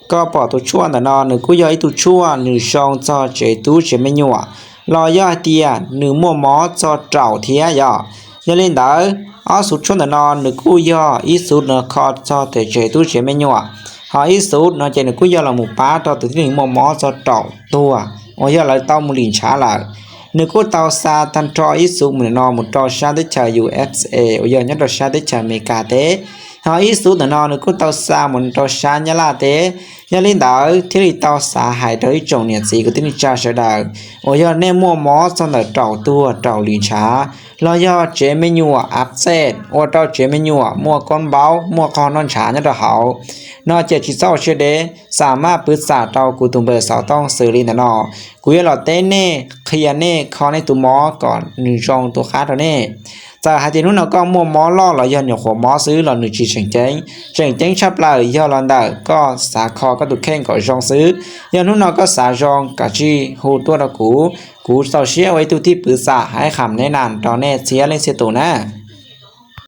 Koj pom tus tshuaj ntawm no nws kuj yog ib tug tshuaj nws zoo txog tsev tub tsev me nyuam, los yog hais tias nws muaj mob txog raum thiab yom. Yog li ntawd, ob xuv tshuaj ntawm no nws kuj yog ib xuv no kho txog tsev tub tsev me nyuam, ho ib xuv no ces nws kuj yog los mus pab rau tus tib neeg muaj mob txog raum tuag uas yog lawv tau mus lim ntshav lawm. Nws kuj tau xa tag nrho ib xuv mus ntawm no mus rau sab teb chaws U S A uas yog nyob rau sab teb chaws Amelikas teb, ho ib xuv ntawm no nws kuj tau xa mus rau sab Nyab Laj teb. Yog li ntawd thiaj li tau xav hais rau ib tsoom niam txiv kwv tij neej tsa sawv daws uas yog nej muaj mob txog ntawm raum tuag raum lim ntshav, los yog tsev me nyuam absent ua rau tsev me nyuam muaj koob npaub muaj qhov noj ntshav nyob rau hauv, no ces tsis txhob ua siab deb, xa maj pwv xam rau kuv tus npawb xov tooj xws li ntawm no. Kuv yuav los teb nej, qhia nej kho nej tus mob kom nws zoo tu qab rau nej. Txawm hais tias hnub no koj muaj mob loj los yog nyuam qhuav mob xwb los nws tsis tseem ceeb. Tseem ceeb tshaj plaws yog los ntawm koj xav kho koj tus kheej kom zoo xwb. Yog hnub no koj xav zoo, kav tsij hu tuaj rau kuv, kuv txaus siab ua ib tug thij pwv xam hais qham neb na rau nej txhiab leej txhia tus na.